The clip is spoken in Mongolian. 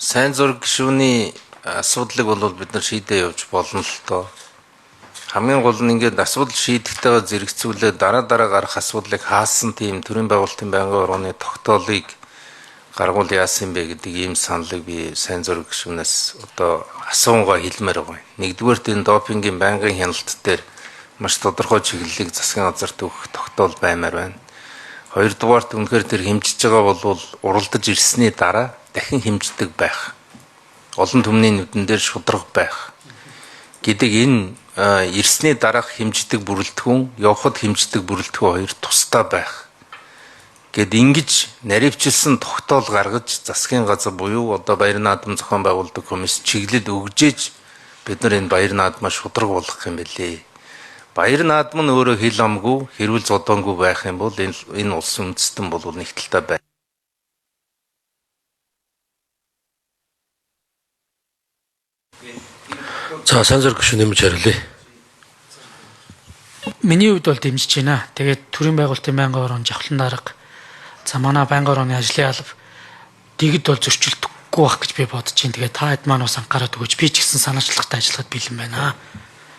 Сайн зураг гишүүний асуудлыг бол бид нар шийдээ явж болно л доо. Хамгийн гол нь ингээд асуудал шийдэхтэйгээ зэрэгцүүлээ дараа дараа гарах асуудлыг хаасан тийм төрийн байгуулалтын байнгын оргоны тогтоолыг гаргуул яасан бэ гэдэг ийм саналыг би сайн зураг гишүүнээс одоо асуунгаа хэлмээр байгаа юм. Нэгдүгээрт энэ допингийн байнгын хяналт дээр маш тодорхой чиглэлийг засгийн газарт өгөх тогтоол баймаар байна. Хоёрдугаарт үнэхээр тэр хэмжиж байгаа бол уралдаж ирсний дараа дахин хэмждэг байх. Олон түмний нүдэн дээр шударга байх гэдэг энэ ирсний дараах хэмждэг бүрэлдэхүүн, явхад хэмждэг бүрэлдэхүүн хоёр тусдаа байх. Гэт ингэж наривчилсан тогтоол гаргаж засгийн газар буюу одоо Баяр наадам зохион байгуулдаг комисс чиглэл өгжээж бид нар энэ Баяр наадмаа шударга болгох юм бэлээ. Баяр наадам нь өөрөө хил амгүй, хэрүүл зодоонгүй байх юм бол энэ улс үндэстэн бол нэг талтай бай. За сайн зураг гишүүн нэмж хариулъя. Миний хувьд бол дэмжиж байна. Тэгээд төрийн байгуулалтын байнгын орон жавхлан дарга за манай байнгын орооны ажлын алба дэгд бол зөрчилдөхгүй байх гэж би бодож байна. Тэгээд та хэд маань бас анхаарал өгөөч. Би ч гэсэн санаачлагтай ажиллахад бэлэн байна.